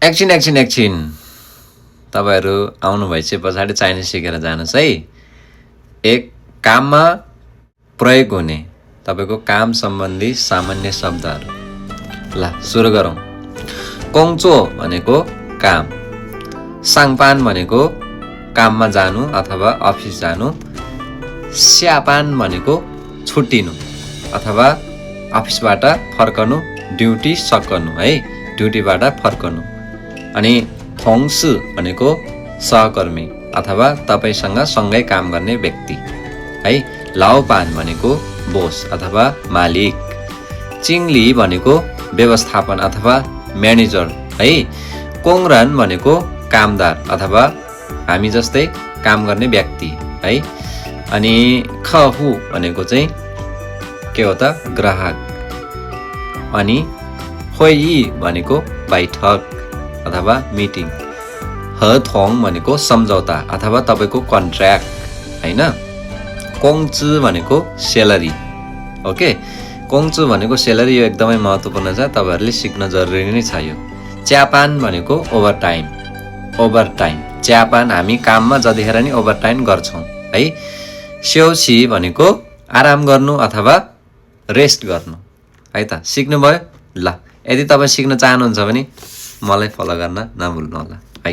एकछिन तपाईहरु आउनु भएपछि पछाडी चाइनिज सिकेर जानुस् है। एक काममा प्रयोग हुने तपाईको काम सम्बन्धी सामान्य शब्दहरु। ल सुरु गरौँ। कोङचो भनेको काम, सांगपान भनेको काममा जानु अथवा अफिस जानु, स्यापान भनेको छुट्टिनु अथवा अफिसबाट फर्कनु, ड्युटी सकनु है, ड्युटीबाट फर्कनु। अनि थोङसु भनेको सहकर्मी अथवा तपाईसँग सँगै काम गर्ने व्यक्ति है। लाओपान भनेको बोस अथवा मालिक। चिङली भनेको व्यवस्थापन अथवा म्यानेजर है। कोङरन भनेको कामदार अथवा हामी जस्तै काम गर्ने व्यक्ति है। अनि खहु भनेको चाहिँ के हो त ग्राहक। अनि होई भनेको बैठक अथवा मिटिङ। हथोङ भनेको सम्झौता अथवा तपाईको कन्ट्र्याक्ट हैन। कोङचु भनेको स्यालेरी। ओके, कोङचु भनेको स्यालेरी, यो एकदमै महत्त्वपूर्ण छ, तपाईहरुले सिक्न जरुरी नै छ यो। च्यापान भनेको ओभरटाइम, ओभरटाइम। च्यापान हामी काममा जतिखेर नि ओभरटाइम गर्छौं है। स्योसी भनेको आराम गर्नु अथवा रेस्ट गर्नु है त। सिक्नु भयो? ल, यदि तपाई सिक्न चाहनुहुन्छ भने मलाई फलो गर्न नभुल्नु होला है।